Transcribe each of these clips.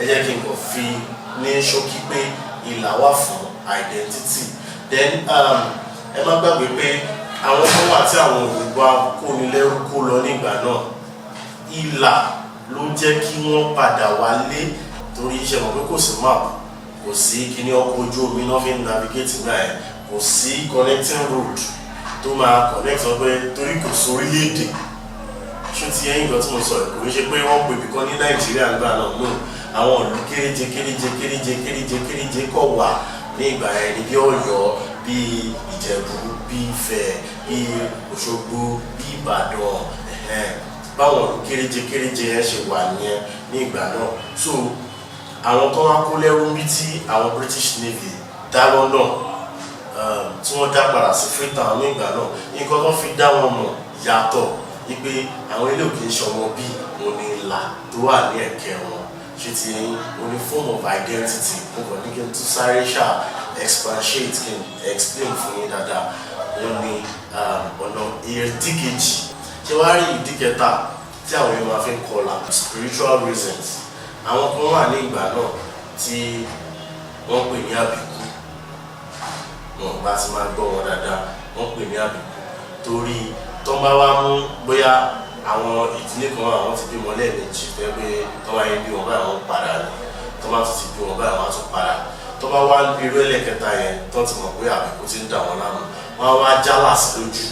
Ẹ jẹ́ kí n kàn fi ní ṣókí pé ìlà wà fún identity. Then ẹ má gbàgbé pé àwọn kan wà tí àwọn òyìnbó akónilẹ́rú kó lọ nígbà náà. Ìlà ló jẹ́ kí wọ́n padà wálé, torí iṣẹ́ mọ̀ pé kò sí map, kò sí kíní ọkọ̀ ojú omi náà fi ń navigate náà ẹ̀, kò sí connecting road tó máa connect wọn, pé torí kò sórílẹ̀-èdè. Ṣó ti yẹn nǹkan tí mo sọ yìí? Kò ń ṣe pé wọ́n pè ibìkan ní Nàìjíríà nígbà náà. No, àwọn ìlú kéréje kéréje kéréje kéréje kéréje kọ̀ wà ní ìgbà yẹn ní, bí Ọ̀yọ́, bí Ìjẹ̀bú, bí Ifẹ̀, bí Òṣogbo, bí Ìbàdàn, ẹ̀hẹ́n. Báwọn ìlú kéréje kéréje yẹn ṣe wà nìyẹn ní ìgbà náà. So àwọn tó wá kó lẹ́rú bí tí àwọn British Navy dá lọ́nà, tí wọ́n dá padà sí Freetown ní ìgbà náà, nǹkan tó fi dá wọn mọ̀ yàtọ̀ wípé àwọn ilé òkè ń ṣọmọ bí òun ní ìlà tó wà ní ẹ̀kẹ́ wọn. Ṣe ti yẹn òun ní form of identity. Mo kàn ní kí n tún sáré ṣáà expatiate, kí n explain fún yín dáadáa. Òun ní ọ̀nà ìdí kejì. Ṣé wàá rí ìdí kẹta tí àwọn èèyàn máa fi ń kọlà? Spiritual reasons. Àwọn kan wà ní ìgbà náà tí wọ́n pè ní àbíkú. Wọn bá ti máa gbọ́ wọn dáadáa, wọ́n pè ní àbíkú torí tó ń bá wá mú bóyá àwọn ìdílé kan wà, wọ́n ti bímọ lẹ́ẹ̀mejì, tẹ́ pé tó bá yẹn bí wọn báyìí, wọ́n padà ní, tó bá tún ti bí wọn báyìí, wọ́n á tún padà. Tó bá wá irú ẹlẹ́kẹta yẹn, tó ti mọ̀ pé àbíkú ti ń dà wọ́n láàmú, wọ́n á wá jálà sí lójú.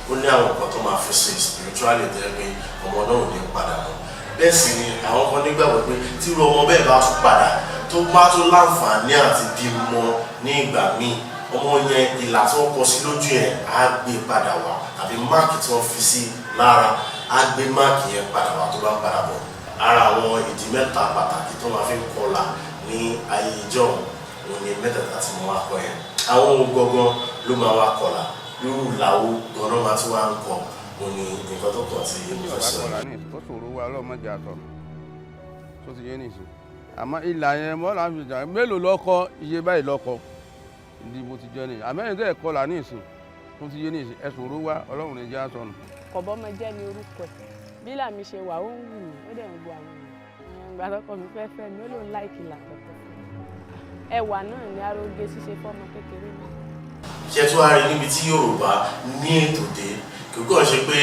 Ó ní àwọn nǹkan tó máa fi ṣe spiritually, tẹ́ pé ọmọ náà ò ní padà mọ́. Bẹ́ẹ̀ sì ni àwọn kan nígbàgbọ́ pé tí irú ọmọ bẹ́ẹ̀ bá tún padà, tó bá tún láǹfààní àti bímọ ní ìgbà míì, ọmọ yẹn, ìlà tí wọ́n kọ sí lójú yẹn á gbé padà wá, àbí mark tí wọ́n fi sí lára, á gbé mark yẹn padà wá tó bá ń padà bọ̀. Ara àwọn ìdí mẹ́ta pàtàkì tó máa fi ń kọlà ní ayé ìjọ òun ni mẹ́tẹ̀ẹ̀ta tí mo wá kọ yẹn. Àwọn ohun gangan ló máa wá kọlà, irú ìlàwó ganan máa tún wá ń kọ, òun ni nǹkan tó kàn tí mo fẹ́ Ọba sọ. Kọlà ní ó ṣòro wa, ọlọ́mọdé àtọ̀ tó ti yé nìsín. Àmọ́ ìlà yẹn mọ́ là ń fi jà mélòó lọ́kọ, iye báyìí lọ́kọ ìdí bó ti jẹ́ nìyí. Àmọ́ ẹ̀yin tẹ́ ẹ̀ kọlà ní ìsìn tó ti yé nìsín, ẹ̀ ṣòro wa, Ọlọ́run ní jẹ́ àsọnù. Kọ̀bọ́mọjẹ́ ni orúkọ ẹ̀. Bí làmì ṣe wà, ó ń wù mí, ó dẹ̀ ń wo àwọn èèyàn. Ìgbà tọkọ mi fẹ́ fẹ́ mi, ó lóun like ìlà tọkọ. Ẹwà náà ni aróge ṣíṣe fọ́mọ kékeré náà. Ṣe tó wá rí níbi tí Yorùbá ní ètò dé, kò kàn ṣe pé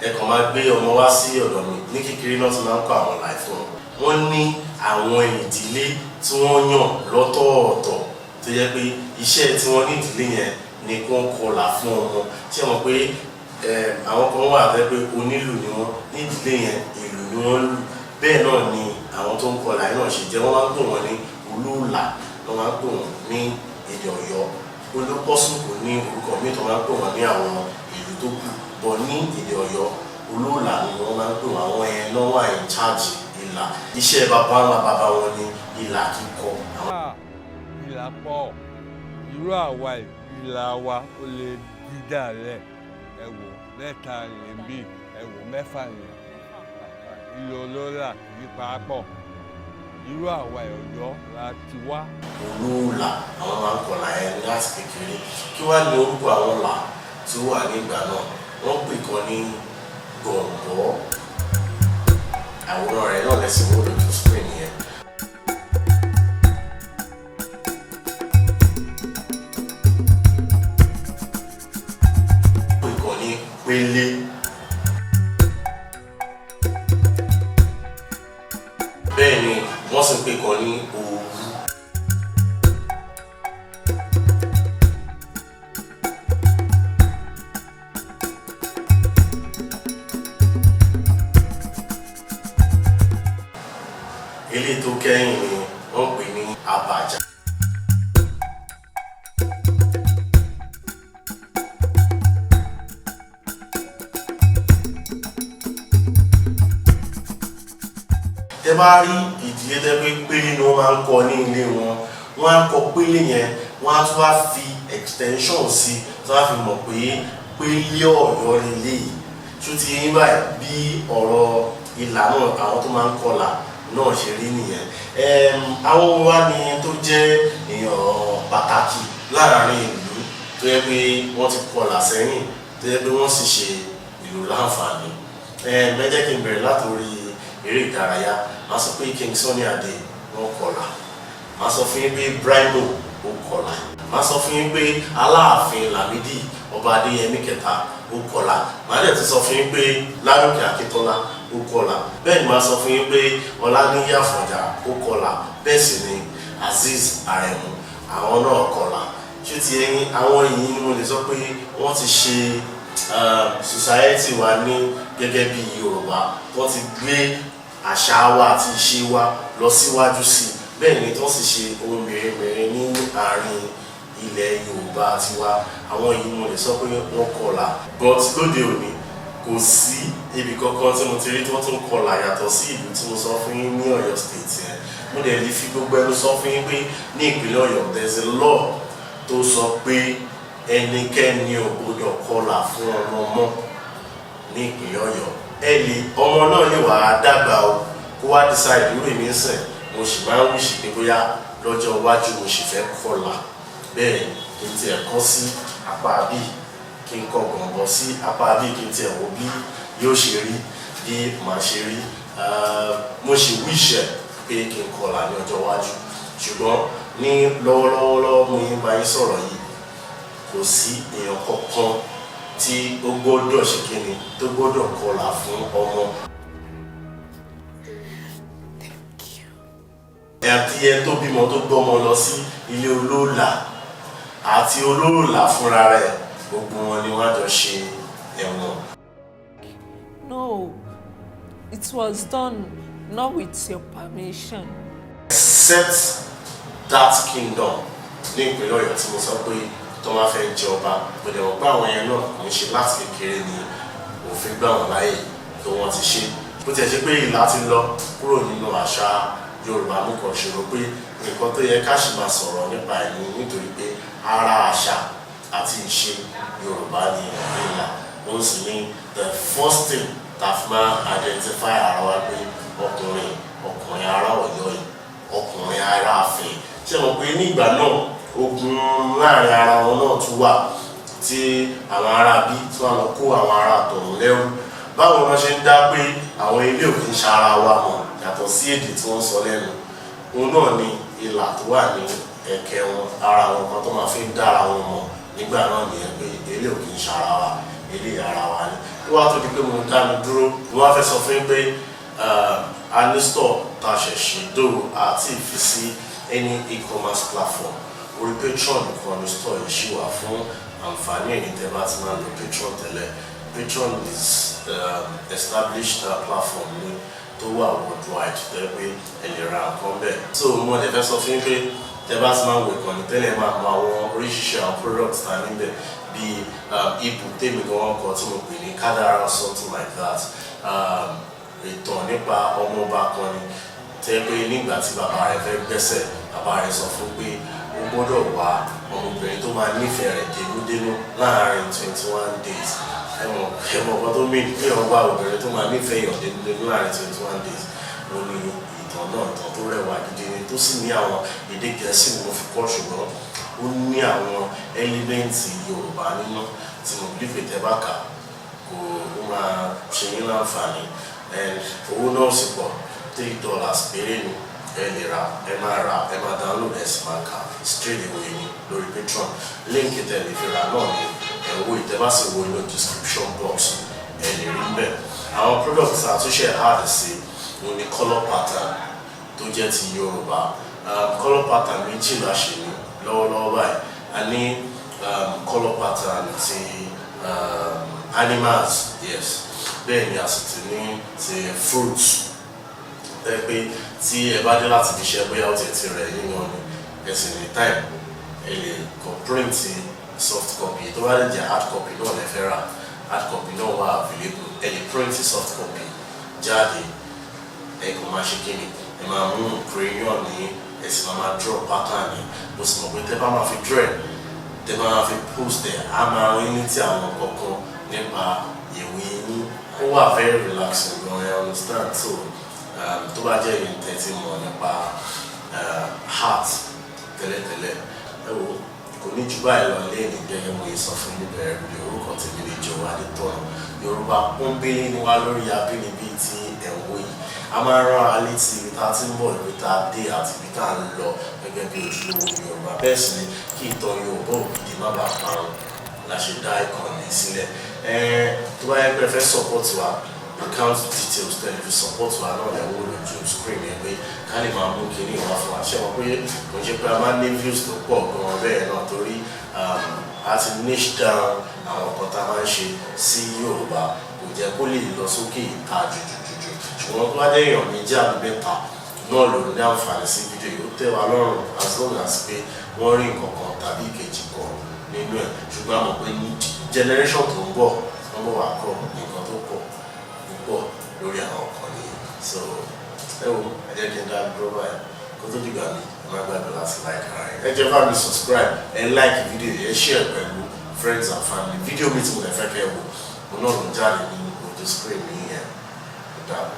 ẹ kàn máa gbé ọmọ wá sí ọ̀dọ̀ mi. Ní kékeré náà ti máa ń kọ́ àwọn láì fún wọn. Wọ́n ní àwọn ìdílé tí wọ́n yàn lọ́tọ̀ọ̀tọ̀ tó yẹ pé iṣẹ́ tí wọ́n ní ìdílé yẹn ni kí wọ́n kọlà fún ọmọ. Tí wọ́n pé àwọn kan wà tẹ́ pé onílù ni wọ́n ní ìdílé yẹn, ìlù ni wọ́n lù. Bẹ́ẹ̀ náà ni àwọn tó ń kọlà yìí náà ṣe jẹ́. Wọ́n máa ń pè wọ́n ní olóòlà, wọ́n máa ń pè wọ́n ní èdè Ọ̀yọ́ olópọ́sùnkù ní orúkọ míì tó máa ń pè wọ́n ní àwọn ìlú tó kù bọ̀. Ní èdè Ọ̀yọ́, olóòlà ni wọ́n máa ń pè wọ́n. Àwọn yẹn náà wà in charge ìlà. Iṣẹ́ bàbá ńlá bàbá wọn ní ìlà kíkọ. Àwọn Ìlà pọ̀. Irú àwa yìí, ìlà wa ó lè dídà lẹ̀. Ẹ wò, mẹ́ta yẹn bí, ẹ wò, mẹ́fà yẹn. Ìlò olóòlà kì í pa á pọ̀. Irú àwa yìí, Ọ̀yọ́ la ti wá. Olóòlà, àwọn máa ń kọlà ẹ láti kékeré. Kí wàá ní orúkọ àwọn là tí ó wà ní ìgbà náà? Wọ́n pè kan ní Gọ̀ǹgọ́. Àwòrán rẹ̀ náà lẹ́sìn wọ́n lójú screen yẹn. Pè kan ní Pélé. Bẹ́ẹ̀ ni wọ́n sì pè kan ní Òwú. Eléyìí tó kẹ́yìn ni wọ́n pè ní Àbàjá. Tẹ bá rí ìdílé tẹ pé pélé ni wọ́n máa ń kọ ní ilé wọn, wọ́n á kọ pélé yẹn, wọ́n á tún wá fi extension sí, tí wọ́n á fi mọ̀ pé pélé Ọ̀yọ́ lélẹ́yìí. Tó ti yín báyìí, bí ọ̀rọ̀ ìlà náà, àwọn tó máa ń kọlà náà ṣe rí nìyẹn. Àwọn wa ni tó jẹ́ èèyàn pàtàkì láàrin ìlú tó yẹ pé wọ́n ti kọlà sẹ́yìn, tó yẹ pé wọ́n sì ṣe ìlú láǹfààní? Ẹ jẹ́ kí n bẹ̀rẹ̀ látòrí eré ìdárayá. Màá sọ pé King Sunny Adé. Wọ́n kọlà. Màá sọ fún yín pé Brymo ó kọlà. Màá sọ fún yín pé Aláàfin Lámídì Ọba Adéyẹmí kẹta ó kọlà. Màá dẹ̀ tún sọ fún yín pé Ládòkè Akíntọ́lá ó kọlà. Bẹ́ẹ̀ ni màá sọ fún yín pé Ọláníyì Àfọ̀njá ó kọlà. Bẹ́ẹ̀ sì ni Azeez Aremu, àwọn náà kọlà. Ṣé ti ẹyin àwọn yìí ni mo lè sọ pé wọ́n ti ṣe society wa ní gẹ́gẹ́ bí Yorùbá, wọ́n ti gbé àṣà wa àti ìṣe wa lọ síwájú sí i. Bẹ́ẹ̀ ni tó sì ṣe ohun mèremère ní àárín ilẹ̀ Yorùbá tiwa. Àwọn yìí mo lè sọ pé wọ́n kọlà, but lóde òní kò sí ibì kankan tí mo ti rí tí wọ́n tún kọlà yàtọ̀ sí ìlú tí mo sọ fún yín ní Ọ̀yọ́ State yẹn. Mo dẹ̀ lè fi gbogbo ẹnu sọ fún yín pé ní ìpínlẹ̀ Ọ̀yọ́, there is a law tó sọ pé ẹnikẹ́ni ò gbọdọ̀ kọlà fún ọmọ mọ́ ní ìpínlẹ̀ Ọ̀yọ́. Ẹ lè ọmọ náà lè wà á dàgbà o, kó wá decide. Irú èmi ń sìn, mo sì máa ń wish pé bóyá lọ́jọ́ iwájú mo sì fẹ́ kọlà. Bẹ́ẹ̀ ni, kí n tiẹ̀ kọ́ sí apá bí, kí n kọ gànbọ̀ sí apá bí, kí n tiẹ̀ wo bí yóò ṣe rí, bí màá ṣe rí. Mo sì wish ẹ̀ pé kí n kọlà ní ọjọ́ iwájú, ṣùgbọ́n ní lọ́wọ́lọ́wọ́ lọ́wọ́ mo yín bá yín sọ̀rọ̀ yìí, kò sí èèyàn kankan tí ó gbọ́dọ̀ ṣe kíni, tó gbọ́dọ̀ kọlà fún ọmọ. Thank you. Àti ẹni tó bímọ tó gbọ́mọ lọ sí ilé olóòlà àti olóòlà fúnra rẹ̀, gbogbo wọn ni wọ́n á jọ ṣe ẹ̀wọ̀n. No, it was done not with your permission. Except that kingdom ní ìpínlẹ̀ Ọ̀yọ́ tí mo sọ pé tó máa fẹ́ jẹ ọba, mo dẹ̀ mọ̀ pé àwọn yẹn náà kò ń ṣe láti kékeré ni òfin gbà wọ́n láàyè tó wọ́n ti ṣe. Bó tiẹ̀ ṣe pé ìlà ti lọ kúrò nínú àṣà Yorùbá, mú kàn ṣòro pé nǹkan tó yẹ ká sì máa sọ̀rọ̀ nípa ẹ̀ ní, nítorí pé ara àṣà àti ìṣe Yorùbá ni ìlà. Òun sì ní the first thing tá a fi máa identify ara wa pé ọkùnrin, ọkùnrin ará Ọ̀yọ́ yìí, ọkùnrin ará Ifẹ̀. Ṣé mo pé nígbà náà ogun láàrin ara wọn náà tún wà, tí àwọn ará bí tí wọ́n lọ kó àwọn ará tọ̀hún lẹ́rú? Báwo wọ́n ṣe ń dá pé àwọn ilé òkè ń ṣara wa mọ̀ yàtọ̀ sí èdè tí wọ́n sọ lẹ́nu? Òun náà ni ìlà tó wà ní ẹ̀kẹ́ wọn. Ara àwọn kan tó máa fi ń dára wọn mọ̀ nígbà náà nìyẹn pé ilé òkè ń ṣara wa, ilé ara wa ni. Ó wá tó di pé mo dá mi dúró, mo wá fẹ́ sọ fún yín pé a ní store tá a ṣẹ̀ ṣe dó àti ìfisí any e-commerce platform. Orí Patreon nìkan ní store yìí ṣì wà, fún àǹfààní ẹ̀yin tẹ́ bá ti máa ń lo Patreon tẹ́lẹ̀. Patreon is established platform ní tó wà worldwide, tó yẹ pé ẹ lè ra nǹkan bẹ́ẹ̀. So mo lè fẹ́ sọ fún yín pé tẹ́ bá ti máa ń wo ìkànnì tẹ́lẹ̀, máa mọ àwọn oríṣiríṣi àwọn products ta níbẹ̀, bíi ebook tèmi gan wọn kọ tí mo pè ní Kádàrá or something like that. Ìtàn nípa ọmọọba kan ni, tẹ́ pé nígbà tí bàbá rẹ̀ fẹ́ gbẹ́sẹ̀, bàbá rẹ̀ sọ fún pé ó gbọ́dọ̀ wá ọmọbìnrin tó máa nífẹ̀ẹ́ rẹ̀ dénúdénú láàárín 21 days. Ẹ mọ̀ nǹkan tó mí kí wọ́n wá obìnrin tó máa nífẹ̀ẹ́ èèyàn dénúdénú láàárín 21 days. Ó ní ìtàn náà, ìtàn tó rẹwà gidi ni, tó sì ní àwọn èdè Gẹ̀ẹ́sì ni mo fi kọ́, ṣùgbọ́n ó ní àwọn element Yorùbá nínú tí mo believe tẹ́ bá kà kò ó máa ṣe yín láǹfààní. And owó náà sì pọ̀, $3 péré ni. Ẹ lè ra, ẹ máa ra, ẹ máa download, ẹ sì máa kà straight away ni lórí Patreon. Link tẹ́ lè fi rà náà ni ẹ wo ìtẹ́ bá sì wo inú description box, ẹ lè rí bẹ́ẹ̀. Àwọn products àtúnṣe add sí òun ni colour pattern tó jẹ́ ti Yorùbá. Colour pattern méjì la ṣe ní lọ́wọ́lọ́wọ́ báyìí. A ní colour pattern ti animals, yes, bẹ́ẹ̀ ni a sì ti ní ti fruits. Ẹ pé tí ẹ bá dé láti fi ṣe, bóyá ó ti rẹ̀ yín gan ni, ẹ sì ní time, ẹ lè kọ print soft copy. Tó bá lè jẹ́ hard copy náà lè fẹ́ rà, hard copy náà wà available. Ẹ lè print soft copy jáde, ẹ kò máa ṣe kí ni, ẹ máa mú crayon ní, ẹ sì máa draw pattern ní. Mo sì mọ̀ pé tẹ́ bá máa fi draw ẹ̀, tẹ́ bá máa fi post ẹ̀, á máa rí ní tí àwọn kọ̀ọ̀kan nípa ìwé yín. Ó wà very relaxing gan, I understand. So tó bá jẹ́ yìí tẹ́tí mọ̀ nípa art tẹ́lẹ̀tẹ́lẹ̀, ẹ wo, kò ní jù báyìí lọ lẹ́yìn. Gẹ́gẹ́ mo yẹ sọ fún yín bẹ̀rẹ̀ bí, orúkọ tèmi lè jọ Adétọ̀nà. Yorùbá pọ́nbélé ni wá lórí Abínibí tí ẹ̀ ń wò yìí. A máa ń rán wa létí ibi tá a ti ń bọ̀, ibi tá a dé àti ibi tá a ń lọ gẹ́gẹ́ bí ojúlówó Yorùbá. Bẹ́ẹ̀ sì ni kí ìtàn Yorùbá ògidì má bàa parun la ṣe dá ìkànnì sílẹ̀. Tó bá yẹ pé ẹ fẹ́ support wa, account details tẹ́ fi support wa náà lẹ́ wò lójú screen yẹn, pé ká lè máa mú kinní wá fún wa. Ṣé wọn pé kò ń ṣe pé a máa ń ní views tó pọ̀ gan-an bẹ́ẹ̀ náà, torí a ti niche down àwọn nǹkan tá a máa ń ṣe sí Yorùbá, kò jẹ́ kó lè lọ sókè ìta jùjùjùjù. Ṣùgbọ́n tó bá jẹ́ èèyàn méjì àbí mẹ́ta náà ló ní àǹfààní sí fídíò yìí, ó tẹ́ wa lọ́rùn, as long as pé wọ́n rí nǹkan kan tàbí ìkejì kan nínú ẹ̀. Ṣùgbọ́n a mọ̀ pé ní generation tó ń bọ̀, wọ́n bọ̀ wá kọ́ nǹkan tó pọ̀ púpọ̀ lórí àwọn nǹkan nìyí. So ẹ wo, ẹ jẹ́ kí n dá dúró báyìí. Kó tó dìgbà mi, ẹ má gbàgbé láti like ara yín, ẹ jẹ́ bá mi subscribe, ẹ like fídíò yìí, ẹ share pẹ̀lú friends and family. Fídíò mi tí mo lè fẹ́ kẹ́ ẹ wò, mo náà ló ń jáde ní ojú screen mi yẹn. Ó dàbọ̀.